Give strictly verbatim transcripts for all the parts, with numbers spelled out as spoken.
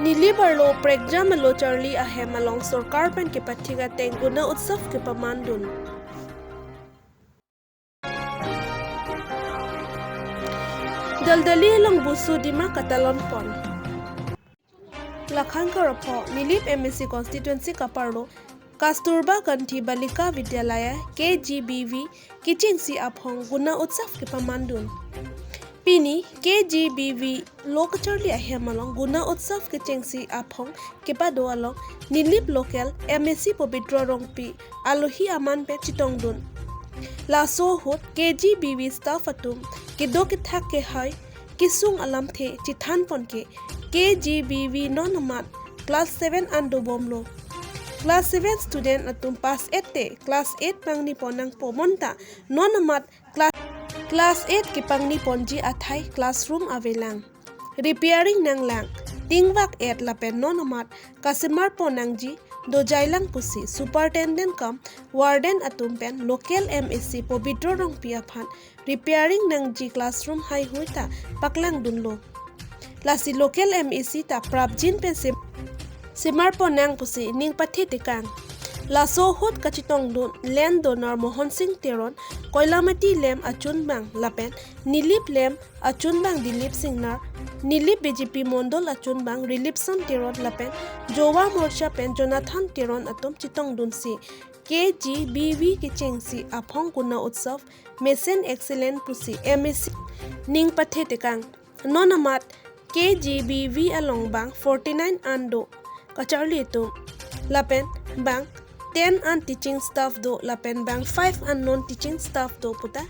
Nilip arlo prekjam alo charli ahem along sorkar pen kepathik ateng Guna Utsav kepamandun. Daldali along Busu Dima katalon pon. Lakhang karapho Nilip M A C constituency kaparlo Kasturba Gandhi Balika Vidyalaya K G B V kechengsi aphong Guna Utsav kepamandun. Pini K G B V lo kacharli ahem along Guna Utsav kechengsi aphong kepado along Nilip local M A C Pobitro Rongpi alohi aman pen chetongdun. Laso ahut K G B V staff atum kedo kethak kehai kesung alamthe chethan pon ke K G B V non amat class seven an dobomlo. Class seven student atum pass et te class eight pangni pon nangpo bonta non amat class, class eight kepangni ponji athai classroom avelang. Repairing nanglang. Tingvak et lapen non amat kasemar pon nangji dojailang pusi superintendent cum warden atum pen local M A C Pobitro Rongpi aphan repairing nangji classroom haihui ta paklangdunlo. Lasi local M A C ta prapjin pen sem-, semar pon nang pusi ning pathe tekang. Laso ahut kachetongdun land donor Mohon Sing Teron, Koilamati lem achunbang lapen Nilip lem achunbang Dilip Singnar, Nilip B J P Mondol achunbang Rilipson Teron lapen Jowa Morcha pen Jonathan Teron atum chetongdunsi K G B V kechengsi aphong Guna Utsav mesen excellent pusi M A C ning pathe tekang. Non amat K G B V along bang forty-nine an do kacharli atum lapen bang ten an teaching staff do lapen bang five an non teaching staff do puta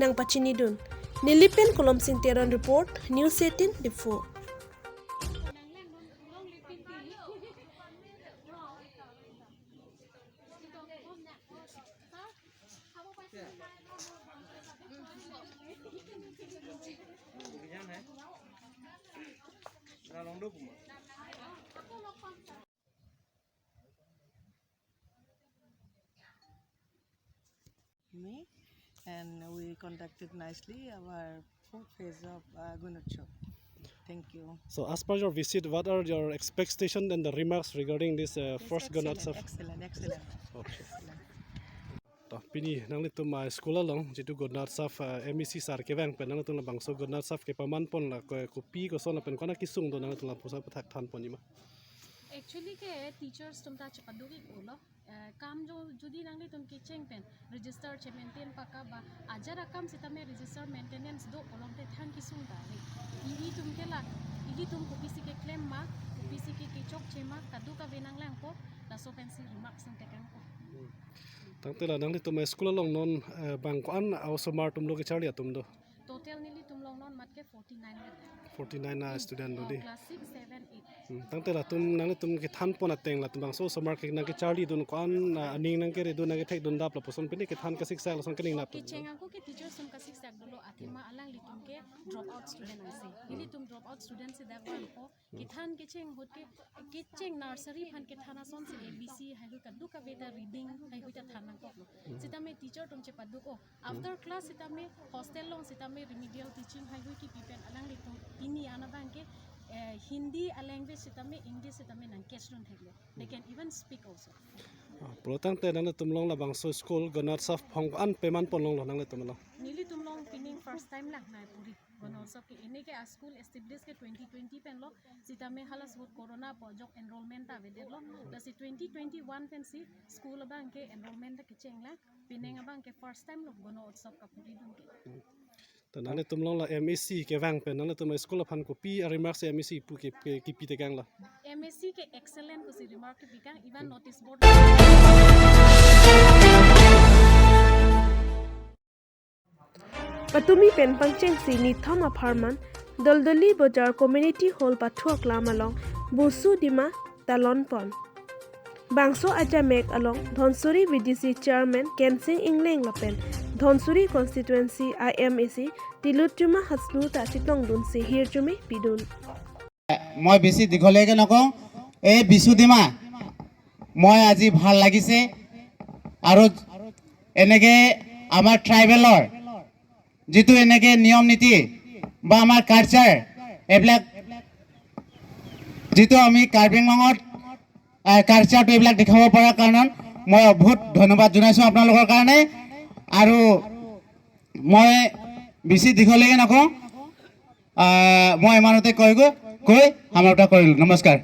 nangpachinidun. Nilip pen Kolom Sing Teron report, News eighteen Diphu. Me, and we conducted nicely our fourth phase of uh, Gunotsav. Thank you. So, as per your visit, what are your expectation and the remarks regarding this uh, It's first excellent, Gunotsav? Excellent, excellent. Okay. Excellent. To, pini nanglitum uh, school along jitu Gunotsav uh, M A C sir kevang pen nanglitum labangso Gunotsav kepaman pon la ko- kopi koson lapen kona kesung do nanglitum lapuson pathak than pon ima. Actually ke teachers atum ta chepaduk-iklo. Eh, kam jo jodi nanglitum kecheng pen register che-maintain pakka ba ajat akam sitame register maintenance do pulote than kesung ta re. Ilitum ke la, ilitum kopisi keklem ma, kopisi ke kechokche ma, kadokave nanglangpo, laso pensi remarks nangtekangpo. Tangte la nanglitum school along non eh, bang ko-an osomar atum lo kecharli atum do? Total nelitum along non mat ke forty-nine vet. Forty-nine na student do Oh, di. Class six, seven, eight. Hmm, tangte latum nanglitum kethan pon ateng latum bangso osomar ke nangkecharlidun ko-an ah, aning nangkeredun nangkethekdun dap lapuson pini kethan kasiksak lason kening nap. Kecheng ako ke teachers atum kasiksak dolo athema alanglitum ke drop out student ase. Nelitum drop out student si dak bang ko kethan kecheng ahut ke kecheng nursery aphan kethan ason si A B C haihui kadokave ta reading haihui ta than nangkoklo. Sitame teacher atum chepaduk-o. After class sitame hostel along sitame remedial teaching haihui kipi pen alanglitum pini an abang ke eh, Hindi a language sitame English sitame nang catch dun theklo. They can even speak also. Ah, pulo tangte nanglitum along labangso school Gunotsav aphong ko-an peman pon longlo nanglitum along? Nelitum along pining first time lang nai puri. Gunotsav ke ini ke a school establish ke twenty twenty pen lo. Sitame hala ahut corona pu ajok enrollment ta avedetlo. Lasi twenty twenty-one pensi school abang ke enrollment ta kecheng lang. Pining abang ke first time lo Gunotsav kapuridun ke. To nanglitum along la M A C kevang pen nanglitum school aphan kopi a remarks M A C pu ke, ke kipi tekanglo? M A C ke excellent pusi remark kepikang, even notice board. Patumi pen pangchengsi nithom apharman Doldoli Bojar Community Hall pathu aklam along Busu Dima talon pon. Bangso ajamek along Dhonsuri V D C Chairman Kensing Engleng lapen Dhonsuri Constituency I M A C Tilottama Hasnu ta chetongdunsi hirjume pidun. মই বেছি দীঘলীয়াকৈ নকওঁ। এই বিচু ডিমা মই আজি ভাল লাগিছে। আৰু এনেকে আমাৰ ট্ৰাইবেলৰ যিটো এনেকে নিয়ম নীতি বা আমাৰ কালচাৰ, এইবিলাক যিটো আমি কাৰ্বি আংলঙত আহ, কালচাৰটো এইবিলাক দেখাব পৰাৰ কাৰণে মই বহুত ধন্যবাদ জনাইছোঁ আপোনালোকৰ কাৰণে। আৰু মই বেছি দীঘলীয়া নকওঁ, আহ, মই ইমানতে কৈ গৈ কৈ সামৰণি কৰিলোঁ। নমস্কাৰ।